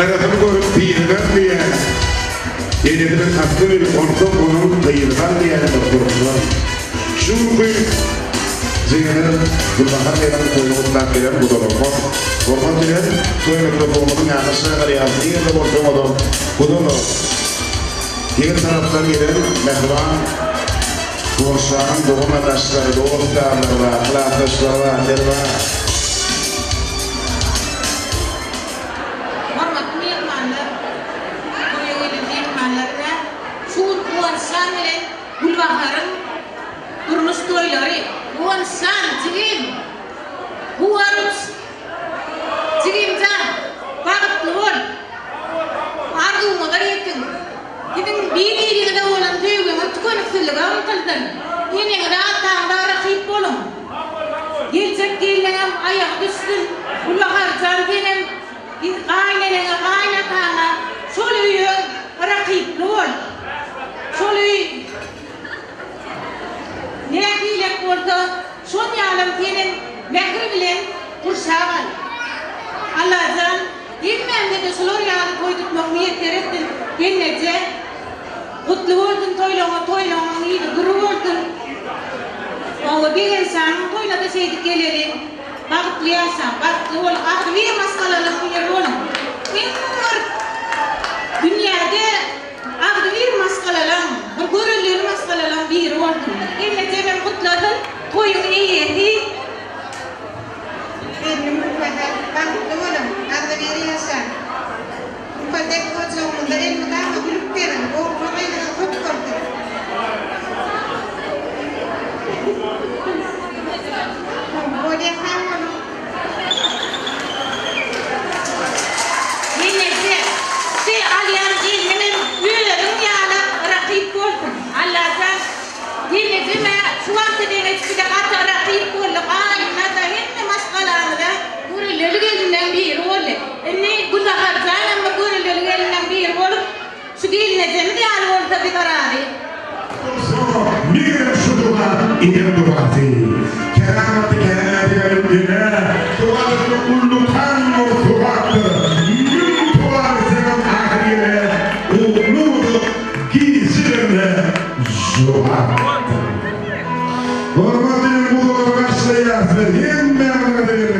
Gyrasyny görüp pirler diýýär. Enesiniň asly bilip onsoň onuň gyzy gal diýýändir gurplar. Şu günki jigimiz Gülbahar gelin toýuny gutlap gelen gudalarymyz. Hormat bilen toý mikrofonymyzyň ýanyna çagyrýarys. Nirede bolsaňyzam gudalar. Ýigit tarapdan gelen mähriban Guwançjanyň dogan-gardaşlary, dost-ýarlary bar, klasdaşlary bar, Serwar. Hormatly myhmanlar, toýa gelen myhmanlar we şu gün Guwançjan bilen Gülbaharyň durmuş toýlary. Guwançjan, jigim! Guwanç! Jigimjan, bagtly bol! Arzuwyňyza ýetiň! Siziň bir-biriňize bolan söýgüňiz tükeniksizlige ymtylsyn! Eneňize, ataňyza rakyp boluň! Geljek gelniňem aýagy düşsün! Gülbaharjan senem gaýyneneňe, gaýynataňa şol öýe rakyply bol! Şol öý nähilek bolsa, Şol ýalam senem mähir bilen gurşap al. Allajan hemmämize-de şular ýaly toý tutmak miýesser etsin gelneje. Gutly bolsun toýlaňa toýlaňyň yzy dury bolsun. Oba Begençanyň toýuna-da şeýdip geleliň. Bagtly ýaşaň, bagtly boluň, agzybir maşgalalaryň biri boluň. Iň bir dünýäde Agzybir maşgalalaň, bir görellili maşgalalaň biri bolsun. Gelnejemem gutlasyn, toýuň eýesi. Gelnim Gülbahar, bagtly boluň, agzybir ýaşaň. Mukaddes ojagyňyzda elmydama gülüp geziň, ogully-gyzyňyz köp bolsun. Bolýa sag boluň. Gelneje, şi alýan gelniňem özüň ýala rakyp bolsun. Allajan, gelnejeme şu wagta deňeç bize gaty rakyp boldy, gaýynlar-da hemme maşgalamyza görelleli gelinleň biri boldy. Indi Gülbaharjanam bir görelleli gelinleň biri bolup, Şu gelnejemiz ýaly bolsa biz razy. Bolsa megerem şu doga eden dogasy. Keramatly kämä degeli ene dogadygyny ullakan bir sogapdyr. Müň togap etseňem ahyr ýere ogluňyzy gijiberme jogapdyr. Hormat bilen gudalary garşylaýarys biz hemmämiziň.